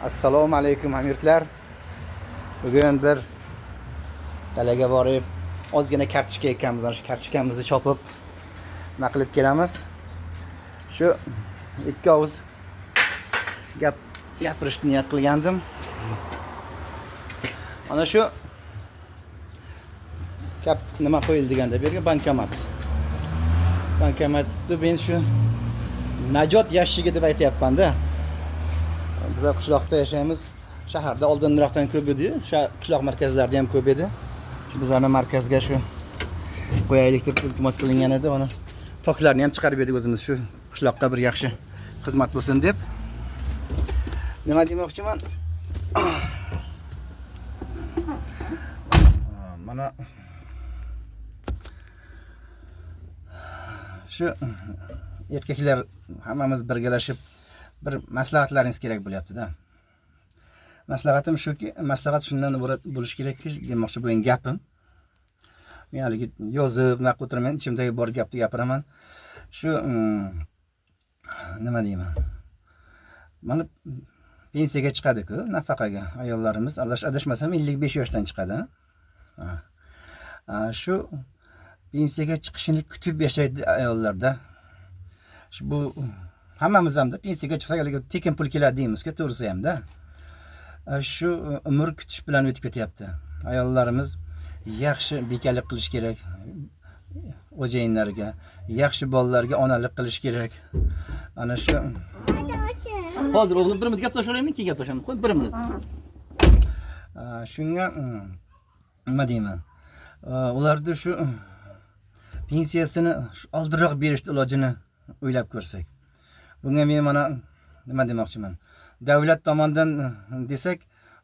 Assalomu alaykum, hamyurtlar. Bugun bir dalaga borib, ozgina kartoshka ekkanmiz. Ana shu kartoshkamizni chopib, nima qilib kelamiz. Shu ikki og'iz gap gapirishni niyat qilgandim. Mana shu gap nima qo'yildi deganda, bu yerga bankomat. Bankomatni men shu najot yashigi deb aytyapman-da. Bizlar qishloqda yashaymiz. Shaharda oldinroqdan ko'p edi. Qishloq markazlarida ham ko'p edi. Shu bizlarni markazga shu qo'yaylik deb iltimos qilingan edi. Mana toklarni ham chiqarib berdik o'zimiz, shu qishloqqa bir yaxshi xizmat bo'lsin deb. Nima demoqchiman? Mana shu erkaklar hammamiz birgalashib bir maslahatlaringiz kerak bo'lyapti-da. Maslahatim shuki, maslahat shundan iborat bo'lishi kerakki, demoqchi bo'lgan gapim. Men haligi yozib, nima qilib o'tiraman, ichimdagi bor gapni gapiraman. Shu nima deyman? Mana pensiyaga chiqadi-ku, nafaqaga ayollarimiz, adashmasam 55 yoshdan chiqadi. Ha. Shu pensiyaga chiqishini kutib yashaydi ayollarda. Shu bu hammamiz hamda pensiyaga chiqsak haligi tekin pul keladi deymiz-ku, to'g'risi hamda. Shu umr kutish bilan o'tib ketyapti. Ayollarimiz yaxshi bekalik qilish kerak xo'jayinlarga, yaxshi bolalarga onalik qilish kerak. Ana shu hozir o'g'lim bir minut gaplashib olaymi, keyin gaplashamiz. Qo'y bir minut. Shunga nima deyman? Ularni shu pensiyasini oldinroq berishni ilojini o'ylab ko'rsak. Bunga men mana nima demoqchiman? Davlat tomonidan desak,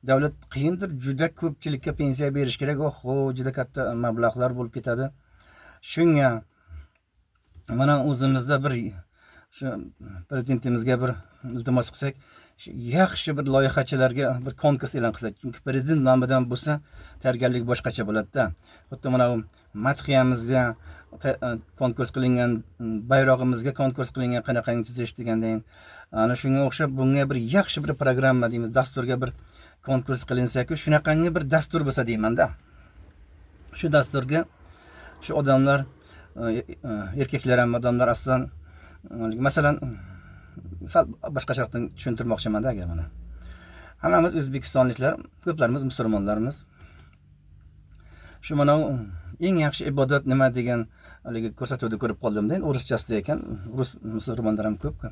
davlat qiyindir, juda ko'pchilikka pensiya berish kerak. Oho, juda katta mablag'lar bo'lib ketadi. Shunga mana o'zimizda bir shu prezidentimizga bir iltimos qilsak, yaxshi bir loyihachilarga bir konkurs e'lon qilsak, chunki prezident nomidan bo'lsa tayyorgarlik boshqacha bo'ladi-da. Xuddi mana bu madhiyamizga konkurs qilingan, bayrog'imizga konkurs qilingan, qanaqangi chizish degandayin. Ana shunga o'xshab bunga bir yaxshi bir programma deymiz, dasturga bir konkurs qilinsa-ku, shunaqangi bir dastur bo'lsa deyman-da. Shu dasturga shu odamlar, erkaklar ham odamlar asosan, masalan, sal boshqacharoqdan tushuntirmoqchiman-da, agar mana. Hammamiz o'zbekistonliklar, ko'plarimiz musulmonlarmiz. Shu mana eng yaxshi ibodat nima degan haligi ko'rsatuvda ko'rib qoldimda, endi o'rischasida ekan, rus musulmonlar ham ko'p-ku.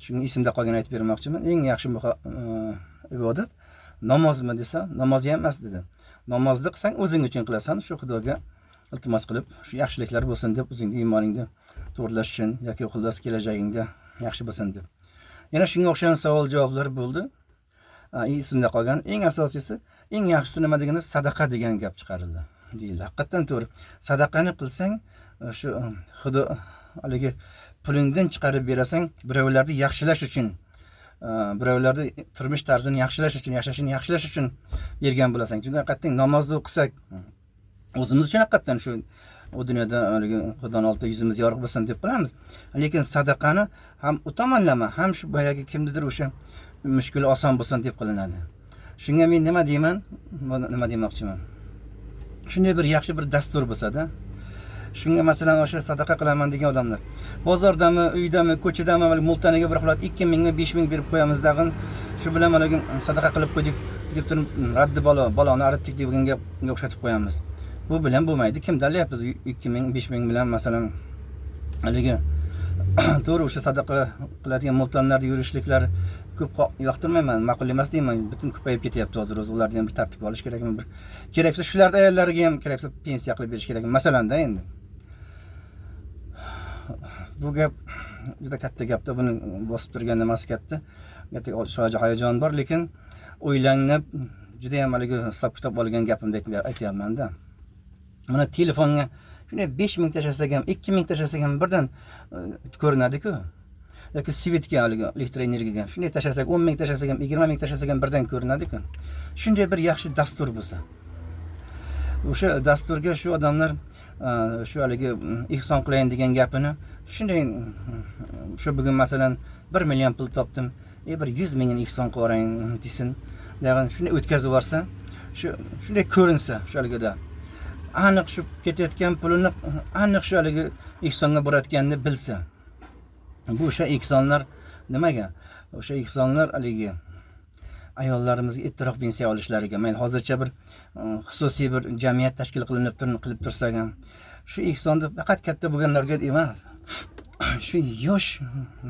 Shunga esimda qolgan aytib bermoqchiman. Eng yaxshi ibodat namozmi desa, namoz ham emas dedi. Namozni qilsang o'zing uchun qilasan, shu Xudoga iltimos qilib, shu yaxshiliklar bo'lsin deb o'zingni iymoningni to'g'rilash uchun yoki xullas kelajagingda yaxshi bo'lsin deb. Yana shunga o'xshagan savol javoblar bo'ldi. Esimda qolgan eng asosiysi, eng yaxshisi nima deganda sadaqa degan gap chiqarildi. Deyildi. Haqiqatan to'g'ri. Sadaqani qilsang, shu Xudo haligi pulingdan chiqarib berasan, birovlarni yaxshilash uchun, birovlarni turmush tarzini yaxshilash uchun, yashashini yaxshilash uchun bergan bo'lasan. Chunki haqiqatan namozni o'qisak, o'zimiz uchun haqiqatan shu u dunyoda haligi Xudoning oldida yuzimiz yorug' bo'lsin deb qilamiz. Lekin sadaqani ham u tomonlama, ham shu boyagi kimnidir o'sha mushkuli oson bo'lsin deb qilinadi. Shunga men nima deyman? Nima demoqchiman? Shunday bir yaxshi bir dastur bo'lsa-da. Shunga masalan o'sha sadaqa qilaman degan odamlar bozordami, uydami, ko'chadami, mana multaniga bir holat 2 mingmi, 5 ming berib qo'yamiz dag'in, shu bilan mana sadaqa qilib qo'ydik deb turib raddi balo, baloni aritdik degan gapga o'xshatib qo'yamiz. Bu bilan bo'lmaydi. Kim dalyapmiz 2 ming, 5 ming bilan masalan haligi to'g'ri o'sha sadaqa qiladigan multanlarda yurishliklar ko'p yoqtirmayman, ma'qul emas deyman. Butun ko'payib ketyapti hozir o'zi. Ularni ham bir tartibga olish kerakmi, bir kerak bo'lsa shularni ayollariga ham kerak bo'lsa pensiya qilib berish kerakmi, masalanda endi. Bu gap juda katta gapda, buni bosib turgan nimasi katta. Katta hayajon bor, lekin o'ylanib juda ham haligi hisob kitob olgan gapimni aytyapman-da. Mana telefonga shunday 5 ming tashlasak ham, 2 ming tashlasak ham birdan ko'rinadi-ku. Yoki svetga, haligi elektr energiyaga shunday tashlasak, 10 ming tashlasak ham, 20 ming tashlasak ham birdan ko'rinadi-ku. Shunday bir yaxshi dastur bo'lsa. O'sha dasturga shu odamlar shu haligi ihson qilayin degan gapini shunday shu bugun masalan 1 million pul topdim, Bir 100 mingini ehson qilib yuboring desin, ya'ni shunday o'tkazib yuborsa, shu shunday ko'rinsa, shu haligida aniq shu ketayotgan pulini aniq shu haligi ehsonga borayotganini bilsa, bu o'sha ehsonlar nimaga? O'sha ehsonlar haligi ayollarimizga ertaroq pensiya olishlariga, mayli hozircha bir xususiy bir jamiyat tashkil qilinib qilib tursak ham, shu ehsonni faqat katta bo'lganlarga emas, shu yosh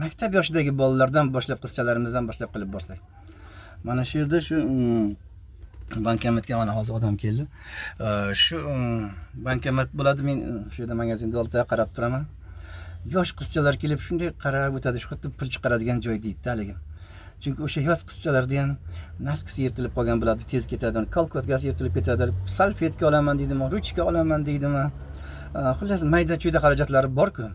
maktab yoshidagi bolalardan boshlab, qizchalarimizdan boshlab qilib borsak. Mana shu yerda shu bankomatga mana hozir odam keldi. Shu bankomat bo'ladi, men shu yerda magazinda oldida qarab turaman. Yosh qizchalar kelib shunday qarab o'tadi, shu xuddi pul chiqaradigan joy deydi haligi. Chunki o'sha yosh qizchalarda ham naskisi yirtilib qolgan bo'ladi, tez ketadi, kolgotkasi yirtilib ketadi, salfetka olaman deydimi, ruchka olaman deydimi, xullas mayda chuyda xarajatlari bor-ku.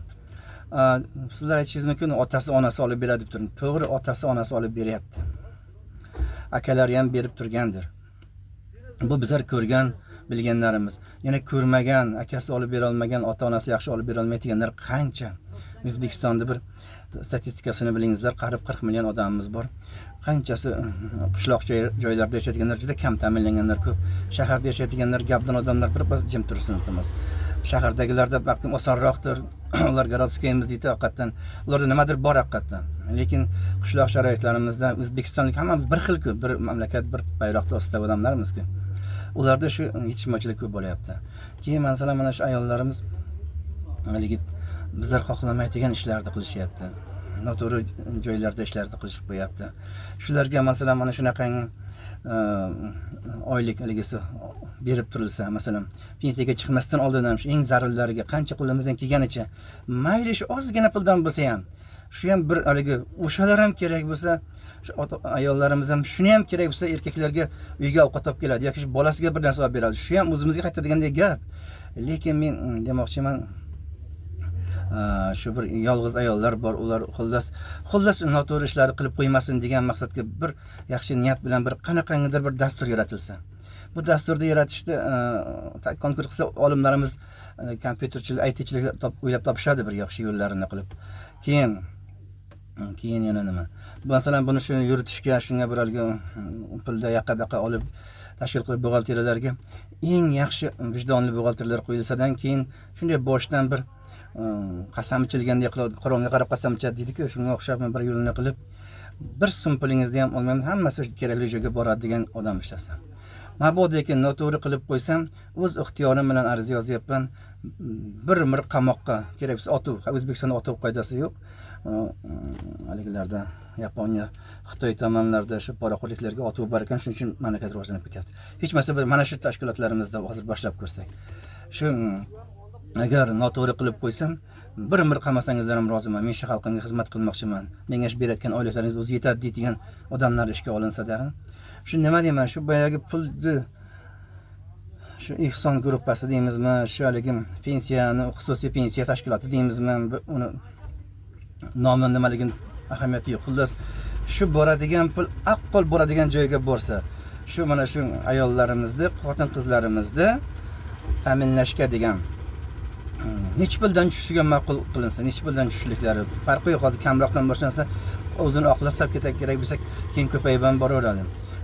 Sizlar aytishingiz mumkin, otasi onasi olib beradi deb turibdi. To'g'ri, otasi onasi olib beryapti. Akalari ham berib turgandir. Bu bizlar ko'rgan, bilganlarimiz. Yana ko'rmagan, akasi olib bera olmagan, ota onasi yaxshi olib bera olmaydiganlar qancha? O'zbekistonda bir statistikasini bilingizlar, qarib 40 million odamimiz bor. Qanchasi qishloq joylarda yashaydiganlar, juda kam ta'minlanganlar ko'p. Shaharda yashaydiganlar gapdan odamlar birpas jim tursin, iltimos. Shahardagilarda balkim osonroqdir. Ular городскойimiz deydi haqiqatdan. Ularda nimadir bor haqiqatdan. Lekin qishloq sharoitlarimizda o'zbekistonlik hammamiz bir xil-ku, bir mamlakat, bir bayroqni ostidagi odamlarmiz-ku. Ularda shu yetishmovchilik ko'p bo'lyapti. Keyin masalan mana shu ayollarimiz haligi bizlar xohlamaydigan ishlarni qilishyapti. Noto'g'ri joylarda ishlarni qilishib qo'yapti. Shularga masalan mana shunaqangi oylik haligisi berib turilsa, masalan, pensiyaga chiqmasdan oldin ham shu eng zarurlariga qancha qo'limizdan kelganicha, mayli shu ozgina puldan bo'lsa ham, shu ham bir haligi o'shalar ham kerak bo'lsa, shu ayollarimiz ham shuni ham kerak bo'lsa, erkaklarga uyga ovqat olib keladi yoki shu bolasiga bir narsa olib beradi. Shu ham o'zimizga qaytadigandek gap. Lekin men demoqchiman, shu bir yolg'iz ayollar bor, ular xullas noto'g'ri ishlarni qilib qo'ymasin degan maqsadga bir yaxshi niyat bilan bir qanaqangidir bir dastur yaratilsa. Bu dasturni yaratishda konkurs qilsa olimlarimiz, kompyuterchilar, ITchilar o'ylab topishadi bir yaxshi yo'llarini qilib. Keyin yana nima? Masalan, buni shu yuritishga, shunga bir haligi pulda yaqa-baqa olib tashkil qilib buxgalteriyalarga eng yaxshi vijdonli buxgalterlar qo'yilsadan keyin shunday boshdan bir qasam ichilgandek qiladi, Qur'onga qarab qasam ichadi deydi-ku, shunga o'xshab bir yo'lini qilib bir so'm pulingizni ham olmayman, hammasi kerakli joyga boradi degan odam ishlasa. Mabodo noto'g'ri qilib qo'ysam, o'z ixtiyorim bilan ariza yozyapman. Bir umr qamoqqa, kerak bo'lsa otuv. O'zbekistonda otuv qoidasi yo'q. Haligilarda Yaponiya, Xitoy tomonlarda shu poraxo'rliklarga otuv bor ekan, shuning uchun mamlakat rivojlanib ketyapti. Hech bo'lmasa bir mana shu tashkilotlarimizda hozir boshlab ko'rsak. Shu agar noto'g'ri qilib qo'ysam, bir umr qamasangizlar ham roziman. Men shu xalqimga xizmat qilmoqchiman. Menga shu berayotgan oyliklaringiz o'zi yetadi deydigan odamlar ishga olinsa dag'in. Shu nima deyman, shu boyagi pulni shu ehson gruppasi deymizmi, shu haligi pensiyani xususiy pensiya tashkiloti deymizmi, uni nomi nimaligini ahamiyati yo'q. Xullas, shu boradigan pul aqqol boradigan joyga borsa, shu mana shu ayollarimizni, xotin-qizlarimizni ta'minlashga degan nechi puldan tushishiga ma'qul qilinsa, nechi puldan tushishliklari farqi yo'q. Hozir kamroqdan boshlansa, o'zini oqlasa ketak kerak bo'lsa, keyin ko'payib ham boraveradi.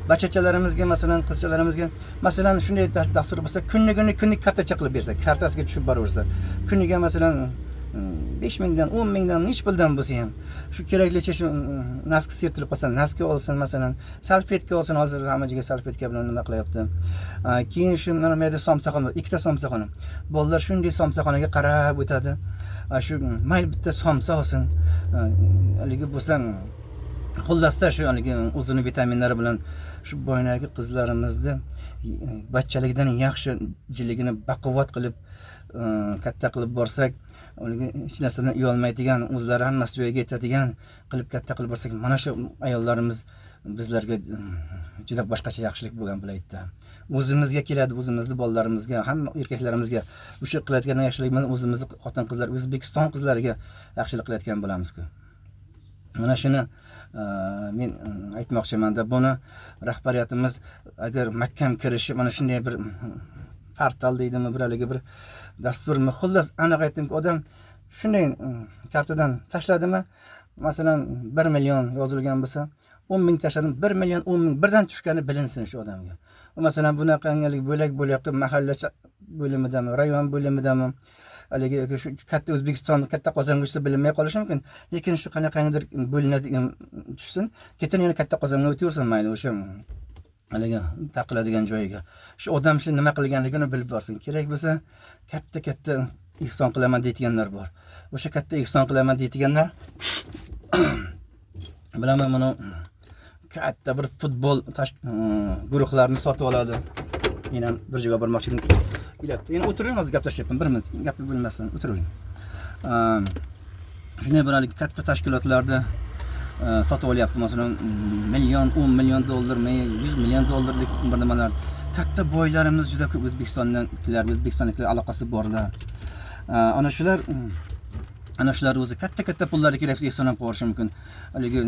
Bachachalarimizga, masalan, qizchalarimizga, masalan, shunday dastur bo'lsa, kunigini kunlik kartacha qilib bersa, kartasiga tushib boraversa, kuniga masalan 5 mingdan, 10 mingdan, nechi puldan bo'lsa ham, shu keraklicha shu naski yirtilib qolsa, naski olsin, masalan, salfetka olsin, hozir hamma joyga salfetka bilan nima qilyapti. Keyin shu mana bu yerda somsaxona bor, ikkita somsaxona. Bolalar shunday somsaxonaga qarab o'tadi. Shu mayli bitta somsa olsin. Haligi bo'lsa, xullasda shu haligi o'zini vitaminlari bilan shu boyagi qizlarimizni bachchaligidan yaxshi jiligini baquvvat qilib, katta qilib borsak, ularga hech narsadan uyalmaydigan, o'zlari hammasi joyiga yetadigan qilib katta qilib borsak, mana shu ayollarimiz bizlarga juda boshqacha yaxshilik bo'lgan bo'ladida. O'zimizga keladi, o'zimizni bolalarimizga, hamma erkaklarimizga o'sha qilayotgan yaxshilik bilan o'zimizni xotin-qizlar, O'zbekiston qizlariga yaxshilik qilayotgan bo'lamiz-ku. Mana shuni men aytmoqchimanda, buni rahbariyatimiz agar mahkam kirishib, mana shunday bir portal deydimi, bir haligi bir dasturmi, xullas aniq aytdimki, odam shunday kartadan tashladimi, masalan 1 million yozilgan bo'lsa, 10 ming tashladim, 1 million 10 ming birdan tushgani bilinsin shu odamga. Masalan, bunaqangi bo'lak bo'lak qilib mahalla bo'limidami, rayon bo'limidami, haligi yoki shu katta O'zbekiston katta qozonga tushsa bilinmay qolishi mumkin. Lekin shu qanaqangidir bo'linadigan tushsin, keyin yana katta qozonga o'taversin, mayli o'sha haligi taqiladigan joyiga. Shu odam shu nima qilganligini bilib borsin. Kerak bo'lsa katta katta ihson qilaman deydiganlar bor. O'sha katta ihson qilaman deydiganlar bilaman, mana katta bir futbol guruhlarini sotib oladi. Men ham bir joyga bormoqchi edim. Kelyapti. Yana o'tiring, hozir gaplashyapman. Bir minut, gapni bo'lmasdan o'tiravering. Shunday bir haligi katta tashkilotlarda sotib olyapti, masalan, million, 10 million dollar, 100 million dollarlik bir nimalar. Katta boylarimiz juda ko'p O'zbekistondagilar, o'zbekistonliklar aloqasi borlar. Ana shular o'zi katta katta pullarni kerak ehson ham qilib yuborishi mumkin. Haligi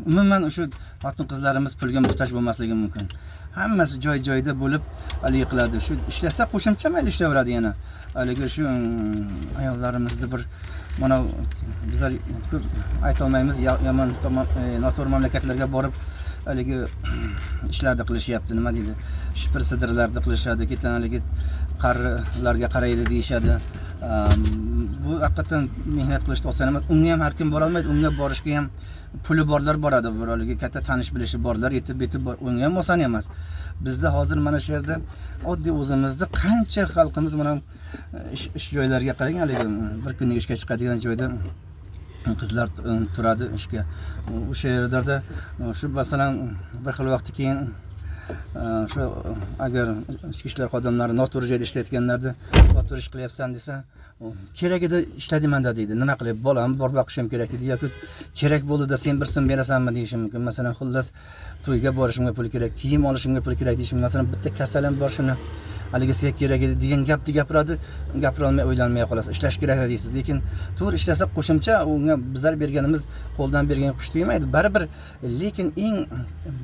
umuman o'sha xotin qizlarimiz pulga muhtoj bo'lmasligi mumkin. Hammasi joy joyida bo'lib haligi qiladi. Shu ishlasa qo'shimcha mayli ishlayveradi yana. Haligi shu ayollarimizni bir mana bizlar ko'p aytolmaymiz, yomon tomon, noto'g'ri mamlakatlarga borib haligi ishlarni qilishyapti, nima deydi, shipir sidirlarni qilishadi, keyin haligi qarilarga qaraydi deyishadi. Bu haqiqatdan mehnat qilishda oson emas. Unga ham har kim borolmaydi, unga borishga ham puli borlar boradi, bir haligi katta tanish bilishi borlar yetib yetib bor, unga ham oson emas. Bizda hozir mana shu yerda oddiy o'zimizda qancha xalqimiz mana ish joylariga qarang, haligi bir kunlik ishga chiqadigan joyda qizlar turadi ishga. O'sha yerlarda shu masalan bir xil vaqtdan keyin shu agar ichki ishlar xodimlari noto'g'ri joyda ishlayotganlarda noto'g'ri ish qilyapsan desa, keragida ishladimanda deydi. Nima qilay, bolam bor, boqishim kerak deydi, yoki kerak bo'ldida sen bir so'm berasanmi deyishi mumkin. Masalan, xullas, to'yga borishimga pul kerak, kiyim olishimga pul kerak deyishi mumkin. Masalan, bitta kasalim bor, shuni haligisiga kerak edi degan gapni gapiradi, gapirolmay o'ylanmay qolasiz. Ishlash kerak deysiz, lekin to'g'ri ishlasa qo'shimcha unga bizlar berganimiz qo'ldan bergan qush tegmaydi baribir, lekin eng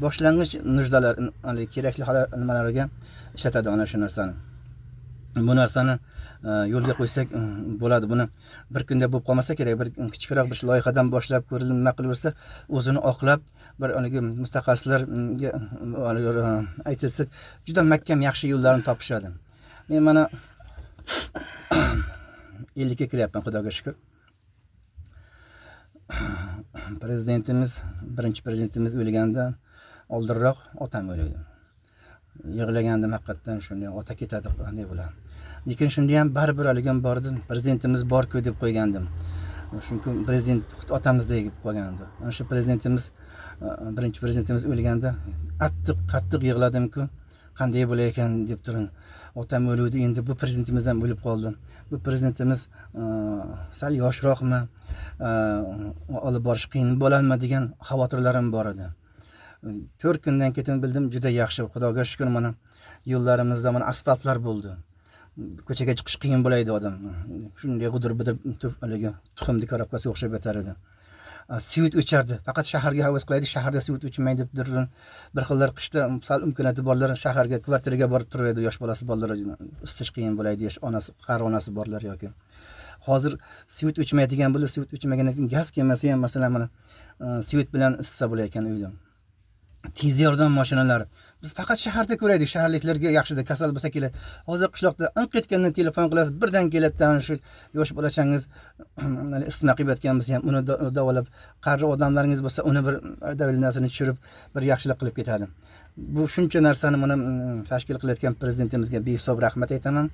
boshlang'ich нужда lar, haligi kerakli nimalarga ishlatadi ana shu narsani. Bu narsani yo'lga qo'ysak bo'ladi. Buni bir kunda bo'lib qolmasa kerak, bir kichikroq bir loyihadan boshlab ko'rilib nima qilaversa, o'zini oqlab bir haligi mutaxassislarga haligi aytilsa, juda mahkam yaxshi yo'llarni topishadi. Men mana 50ga kiryapman, xudoga shukur. Prezidentimiz, birinchi prezidentimiz o'lganda oldinroq otam o'ldi. Yig'lagandim haqiqatdan, shunday ota ketadi qanday bo'ladi. Lekin shunda ham baribir haligi bor edi, prezidentimiz bor-ku deb qo'ygandim. Chunki prezident xuddi otamizdek bo'lib qolgandi. Ana shu prezidentimiz, birinchi prezidentimiz o'lganda qattiq qattiq yig'ladimku, qanday bo'lar ekan deb turib. Otam o'luvdi, endi bu prezidentimiz ham o'lib qoldi. Bu prezidentimiz sal yoshroqmi, olib borish qiyin bo'ladimi degan xavotirlarim bor edi. 4 kundan keyin bildim, juda yaxshi, xudoga shukur, mana yo'llarimizda mana asfaltlar bo'ldi. Ko'chaga chiqish qiyin bo'laydi odam. Shunday g'udir-bidir haligi tuxumni korobkasiga o'xshab yotar edi. Свет o'chardi. Faqat shaharga havas qilaydi, shaharda свет o'chmaydi deb turib, bir xillar qishda sal imkoniyati borlar shaharga kvartiraga borib turadi, yosh bolasi borlar, isitish qiyin bo'laydi, yosh onasi, qari onasi borlar yoki. Hozir свет o'chmaydigan bo'ldi, свет o'chmagandan keyin gaz kelmasa ham, masalan, mana свет bilan isitsa bo'lar ekan uyda. Tez yordam mashinalari. Biz faqat shaharda ko'raydik, shaharliklarga yaxshida kasal bo'lsa keladi. Hozir qishloqda inq etgandan telefon qilasiz, birdan keladi, shu yosh bolachangiz isitma qilib yotgan bo'lsa ham uni davolab, qari odamlaringiz bo'lsa uni bir давление sini tushirib, bir yaxshilik qilib ketadi. Bu shuncha narsani mana tashkil qilayotgan prezidentimizga behisob rahmat aytaman.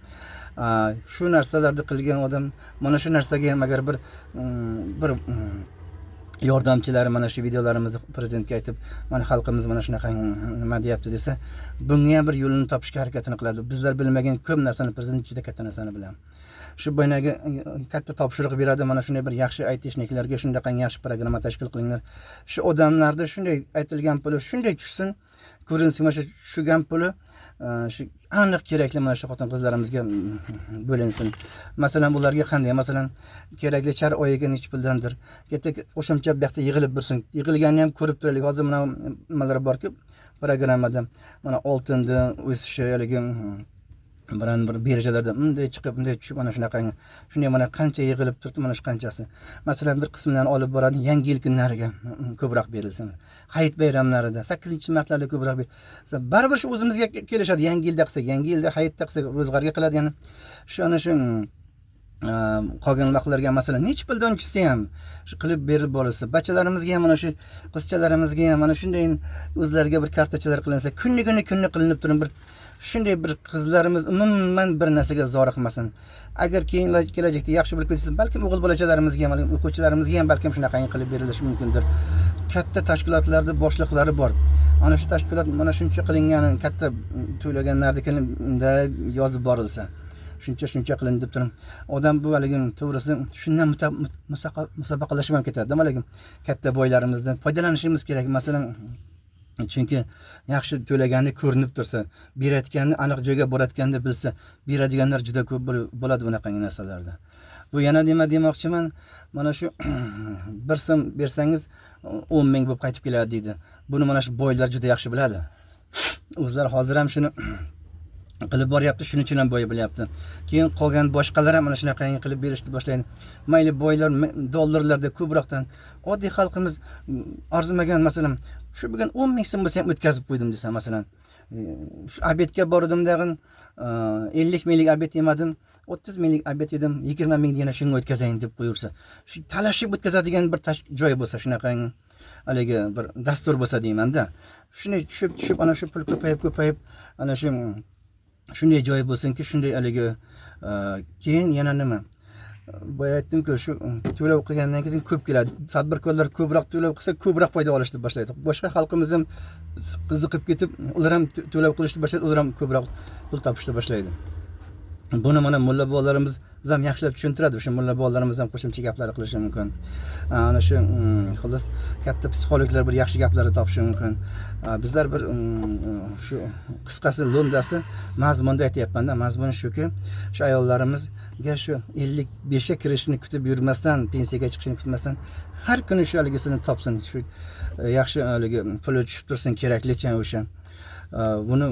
Shu narsalarni qilgan odam mana shu narsaga ham agar bir yordamchilari mana shu videolarimizni prezidentga aytib, mana xalqimiz mana shunaqa nima deyapti desa, bunga ham bir yo'lini topishga harakatini qiladi. Bizlar bilmagan ko'p narsani prezident juda katta narsani biladi. Shu boyagi katta topshiriq beradi, mana shunday bir yaxshi aytishniklarga shunday yaxshi programma tashkil qilinglar. Shu odamlarda shunday aytilgan puli shunday tushsin, ko'rinsin, mana shu tushgan puli shu aniq kerakli mana shu xotin qizlarimizga bo'linsin. Masalan, bularga qanday, masalan, kerakli char oyiga necha puldandir. Katta qo'shimcha bu yoqda yig'ilib tursin. Yig'ilganini ham ko'rib turaylik. Hozir mana nimalar borku programmada. Mana oltinni o'sishi, haligi Biron bir birjalarda bunday chiqib, bunday tushib, mana shunaqangi shunday, mana qancha yig'ilib turibdi, mana shu qanchasi. Masalan, bir qismini olib boradi, Yangi yil kunlariga ko'proq berilsin, hayit bayramlarida, 8-martlarda ko'proq berilsa, baribir shu o'zimizga kelishadi. Yangi yilda qilsak, Yangi yilda, hayitda qilsak, ro'zg'orga qiladi. Yana shu, ana shu qolgan vaqtlarga, masalan, nechi puldan tushsa ham shu qilib berib borilsa, bachalarimizga ham, mana shu qizchalarimizga ham mana shunday o'zlariga bir kartachalar qilinsa, kunni kunni qilinib turib, bir shunday bir qizlarimiz umuman bir narsaga zoriqmasin. Agar keyin kelajakda yaxshi bo'lib ketsa, balkim o'g'il bolachalarimizga ham, o'quvchilarimizga ham balkim shunaqangi qilib berilishi mumkindir. Katta tashkilotlarda boshliqlari bor, ana shu tashkilot mana shuncha qilingani, katta to'laganlarnikini bunday yozib borilsa, shuncha shuncha qilindi deb turib, odam bu haligi, to'g'risi, shundan musobaqalashib ham ketadi haligi. Katta boylarimizdan foydalanishimiz kerak, masalan, chunki yaxshi to'lagani ko'rinib tursa, berayotganini aniq joyga borayotganini bilsa, beradiganlar juda ko'p bo'ladi bunaqangi narsalarda. Bu yana nima demoqchiman, mana shu 1 so'm bersangiz, 10 000 bo'lib qaytib keladi deydi. Buni mana shu boylar juda yaxshi biladi, o'zlari hozir ham shuni qilib boryapti, shuning uchun ham boy bo'lyapti. Keyin qolgan boshqalar ham mana shunaqangi qilib berishni boshlaydi. Mayli, boylar dollarlarda ko'proqdan, oddiy xalqimiz arzimagan, masalan, shu bugun 10 000 so'm bo'lsa ham o'tkazib qo'ydim desa, masalan, shu обед ga bordim dag'in, 50 minglik обед yemadim, 30 minglik обед yedim, 20 mingni yana shunga o'tkazayin deb qo'yaversa, shu talashib o'tkazadigan bir joy bo'lsa, shunaqangi haligi bir dastur bo'lsa deymanda, shunday tushib tushib ana shu pul ko'payib ko'payib, ana shu shunday joy bo'lsinki, shunday haligi. Keyin yana nima, boya aytdimku, shu to'lov qilgandan keyin ko'p keladi. Tadbirkorlar ko'proq to'lov qilsa, ko'proq foyda olishni boshlaydi. Boshqa xalqimiz ham qiziqib ketib, ular ham to'lov qilishni boshlaydi, ular ham ko'proq pul topishni boshlaydi. Buni mana mulla bolalarimiz ham yaxshilab tushuntiradi. O'sha mulla bolalarimiz ham qo'shimcha gaplar qilishi mumkin. Ana shu xullas, katta psixologlar bir yaxshi gaplarni topishi mumkin. Bizlar bir shu qisqasi, lo'ndasi, mazmunda aytyapmanda, mazmuni shuki, shu ayollarimizga shu 55ga kirishini kutib yurmasdan, pensiyaga chiqishini kutmasdan, har kuni shu haligisini topsin, shu yaxshi haligi puli tushib tursin keraklicha o'sha. Buni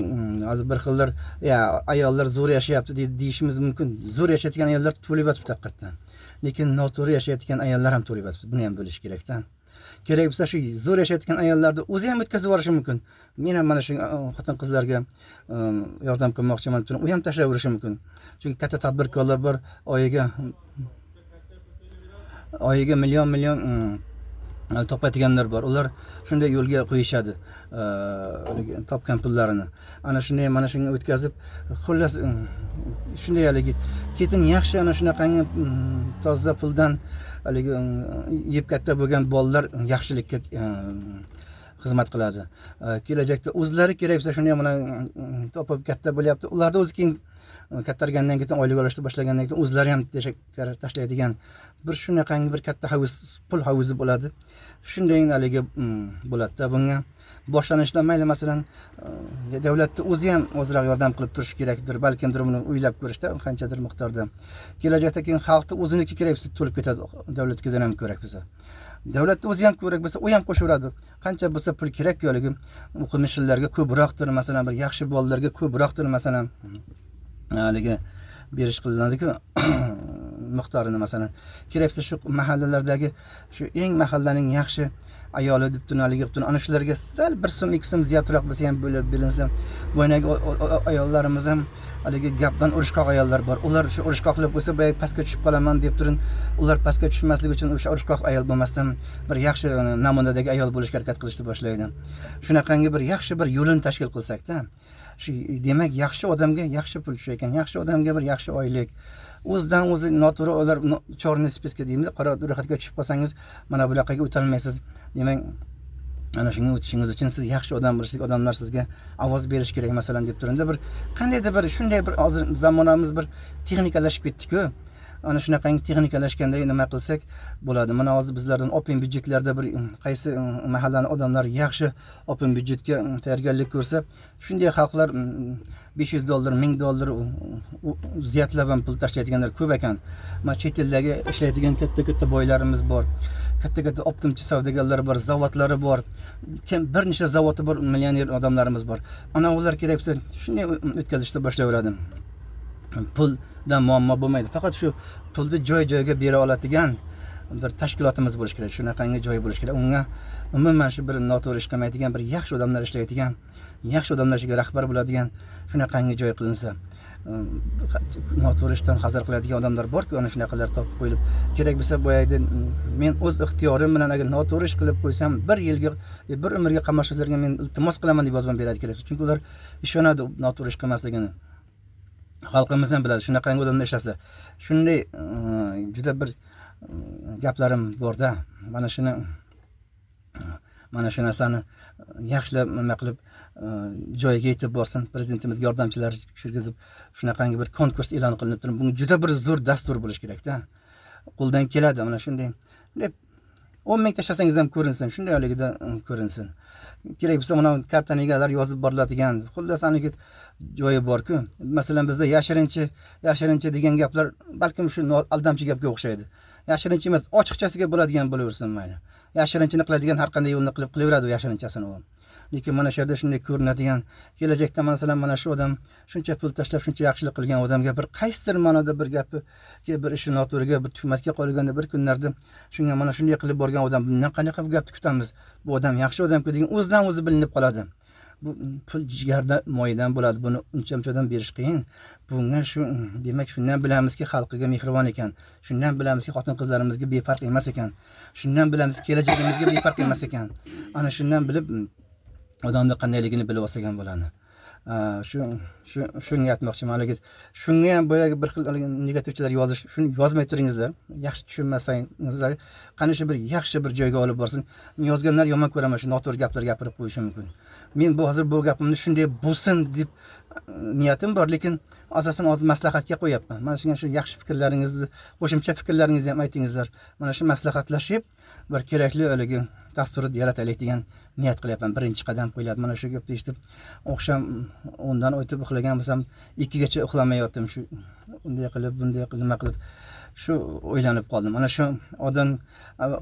hozir bir xillar, ya ayollar zo'r yashayapti deyishimiz mumkin. Zo'r yashayotgan ayollar to'lib yotibdi haqiqatdan, lekin noto'g'ri yashayotgan ayollar ham to'lib yotibdi. Buni ham bilish kerakda. Kerak bo'lsa, shu zo'r yashayotgan ayollarni o'zi ham o'tkazib yuborishi mumkin. Men ham mana shu xotin qizlarga yordam qilmoqchiman deb turib, u ham tashlab yuborishi mumkin, chunki katta tadbirkorlar bor, oyiga million million topadiganlar bor. Ular shunday yo'lga qo'yishadi haligi topgan pullarini, ana shunday mana shunga o'tkazib, xullas, shunday haligi ketin yaxshi, ana shunaqangi toza puldan haligi yeb katta bo'lgan bolalar yaxshilikka xizmat qiladi. Kelajakda o'zlari kerak bo'lsa, shunday mana topib katta bo'lyapti. Ularni o'zi keyin kattargandan keyin, oylik olishni boshlagandan keyin o'zlari ham tashlaydigan bir shunaqangi bir katta hovuz, pul hovuzi bo'ladi. Shunday haligi bo'ladida. Bunga boshlanishda mayli, masalan, davlatni o'zi ham ozroq yordam qilib turishi kerakdir balkimdir, buni o'ylab ko'rishda qanchadir miqdorda. Kelajakda keyin xalqni o'ziniki kerak bo'lsa, to'lib ketadi, davlatnikidan ham kerak bo'lsa, davlatni o'zi ham kerak bo'lsa, u ham qo'shaveradi. Qancha bo'lsa pul kerakku, haligi o'qimishlilarga ko'proqdir, masalan, bir yaxshi bolalarga ko'proqdir, masalan, haligi berish qilinadiku miqdorini. Masalan, kerak bo'lsa, shu mahallalardagi shu eng mahallaning yaxshi ayoli deb turib, haligi qilib, ana shularga sal 1 so'm, 2 so'm ziyodroq bo'lsa ham bo'lib berilsa. Boyagi ayollarimiz ham haligi gapdan urushqoq ayollar bor. Ular shu urushqoqlik bo'lsa, boya pastga tushib qolaman deb turib, ular pastga tushmaslik uchun o'sha urushqoq ayol bo'lmasdan, bir yaxshi namunadagi ayol bo'lishga harakat qilishni boshlaydi. Shunaqangi bir yaxshi bir yo'lini tashkil qilsakda, shu demak, yaxshi odamga yaxshi pul tushar ekan, yaxshi odamga bir yaxshi oylik o'zidan o'zi. Noto'g'ri, ular черный списка deymiz, qora ro'yxatga tushib qolsangiz, mana bunaqaga o'tolmaysiz. Demak, ana shunga o'tishingiz uchun siz yaxshi odam bo'lishlik, odamlar sizga ovoz berish kerak, masalan, deb turganda, bir qandaydir bir shunday bir, hozir zamonamiz bir texnikalashib ketdiku, ana shunaqangi texnikalashganda nima qilsak bo'ladi. Mana hozir bizlardan open byudjetlarda bir qaysi mahallani odamlar yaxshi open byudjetga tayyorgarlik ko'rsa, shunday xalqlar 500 dollar, 1000 dollar ziyodlab ham pul tashlaydiganlar ko'p ekan. Mana chet eldagi ishlaydigan katta katta boylarimiz bor, katta katta optimchi savdogarlar bor, zavodlari bor, kim bir necha zavodi bor millioner odamlarimiz bor. Ana ular kerak bo'lsa, shunday o'tkazishni boshlayveradi. Puldan muammo bo'lmaydi, faqat shu pulni joy joyga bera oladigan bir tashkilotimiz bo'lishi kerak, shunaqangi joy bo'lishi kerak. Unga umuman shu bir noto'g'ri ish qilmaydigan bir yaxshi odamlar ishlaydigan, yaxshi odamlar shuga rahbar bo'ladigan shunaqangi joy qilinsa, noto'g'ri ishdan hazar qiladigan odamlar borku, ana shunaqalar topib qo'yilib, kerak bo'lsa boyagi men o'z ixtiyorim bilan agar noto'g'ri ish qilib qo'ysam, bir yilga, bir umrga qamashlarga men iltimos qilaman deb yozib beradi kerak. Chunki ular ishonadi noto'g'ri ish qilmasligini. Xalqimiz ham biladi shunaqangi odamlar ishlasa. Shunday juda bir gaplarim borda. Mana shuni, mana shu narsani yaxshilab nima qilib joyiga yetib borsin. Prezidentimizga yordamchilar kirgizib shunaqangi bir konkurs e'lon qilinib turib, bunga juda bir zo'r dastur bo'lishi kerakda. Qo'ldan keladi mana shunday. 10 ming tashlasangiz ham ko'rinsin, shunday haligida ko'rinsin. Kerak bo'lsa mana kartanigalar yozib boriladigan, xullas aniki joyi bor-ku. Masalan, bizda yashirinchi, yashirinchi degan gaplar balkim shu aldamchi gapga o'xshaydi. Yashirinchi emas, ochiqchasiga bo'ladigan bo'laversin mayli. Yashirinchini qiladigan har qanday yo'lni qilib qilaveradi u yashirinchasini u. Lekin mana shu yerda shunday ko'rinadigan, kelajakda masalan mana shu odam shuncha pul tashlab shuncha yaxshilik qilgan odamga bir qaysidir ma'noda bir gapi, bir ishi noto'g'riga, bir tuhmatga qolganda bir kunlarda shunga mana shunday qilib borgan odam, bundan qanaqa bir gapni kutamiz? Bu odam yaxshi odamku degan o'zidan o'zi bilinib qoladi. Bu pul jigarda moyidan bo'ladi, buni uncha-munchadan berish qiyin. Bunga shu, demak, shundan bilamizki xalqiga mehribon ekan, shundan bilamizki xotin-qizlarimizga befarq emas ekan, shundan bilamizki kelajagimizga befarq emas ekan. Ana shundan bilib odamni qandayligini bilib olsak ham bo'ladi. Shu shunga aytmoqchiman, haligi shunga ham boyagi bir xil haligi negativchilar yozish, shuni yozmay turingizlar. Yaxshi tushunmasangizlar, qani shu bir yaxshi bir joyga olib borsin. Yozganlar yomon ko'raman, shu noto'g'ri gaplar gapirib qo'yishi mumkin. Men bu hozir bu gapimni shunday bo'lsin deb niyatim bor, lekin asosan hozir maslahatga qo'yapman. Mana shunga shu yaxshi fikrlaringizni, qo'shimcha fikrlaringizni ham aytingizlar. Mana shu maslahatlashib bir kerakli haligi dasturni yarataylik degan niyat qilyapman. Birinchi qadam qo'yiladi. Mana shu gapni eshitib, oqshom 10dan o'tib uxlagan bo'lsam, 2gacha uxlamay yotdim. Shu unday qilib, bunday qilib, nima qilib shu o'ylanib qoldim. Mana shu odam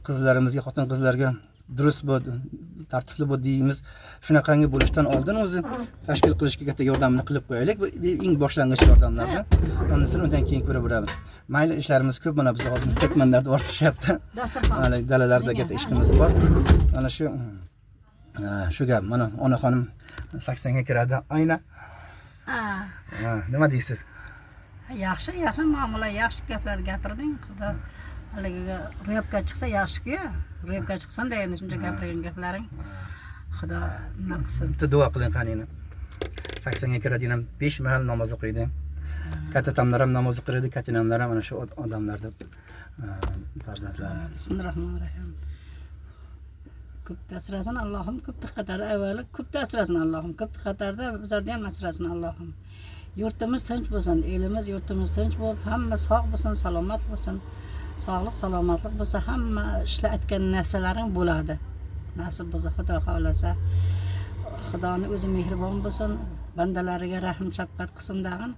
qizlarimizga, xotin-qizlarga durust bo'l, tartibli bo'l deymiz. Shunaqangi bo'lishdan oldin o'zi tashkil qilishga katta yordamini qilib qo'yaylik. Bir eng boshlang'ich yordamlarni. Undan so'ng undan keyin ko'raveramiz. Mayli, ishlarimiz ko'p, mana biz hozir ketmanlarda ortishyapti. Dasturxon. Mana dalalarda katta ishimiz bor. Mana shu shu gap. Mana onaxonim 80 ga kiradi. Ayna. Nima deysiz? Yaxshi, yaxshi muomala, yaxshi gaplar gapirding. Xudo haligiga ro'yobga chiqsa yaxshi-ku. Ro'yobga chiqsin-da endi shuncha gapirgan gaplaring. Xudo nima qilsin. Bitta duo qiling qaniyni. 80 ga kiradi, 5 mahal namoz o'qiydi. Kattatamlar ham namoz o'qiydi, katinamlar ham mana shu odamlarda farzandlari. Bismillahirrohmanirrohim. Ko'pda asrasin Allohim, ko'pda xatar avvali ko'pda asrasin Allohim, ko'pda xatarda bizlarni ham asrasin Allohim. Yurtimiz tinch bo'lsin, elimiz, yurtimiz tinch bo'lib, hamma sog' bo'lsin, salomat bo'lsin. Sog'lik, salomatlik bo'lsa, hamma ishlar aytgan narsalaring bo'ladi. Nasib bo'lsa, Xudo xohlasa, Xudoni o'zi mehribon bo'lsin, bandalariga rahm shafqat qilsin dag'in.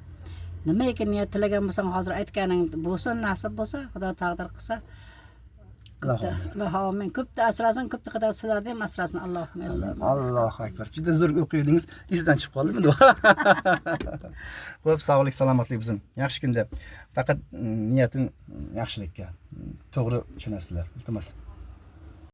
Nimaiki niyat tilagan bo'lsang, hozir aytganing bo'lsin, nasib bo'lsa, Xudo taqdir qilsa. Ilohi amin. Ko'pda asrasin, ko'pda qadar sizlarni ham asrasin Allohim. Allohu akbar. Juda zo'r o'qidingiz. Esdan chiqib qoldim. Xo'p, sog'lik, salomatlik bo'lsin. Yaxshi kunda. Faqat niyatim yaxshilikka. To'g'ri tushunasizlar. Iltimos.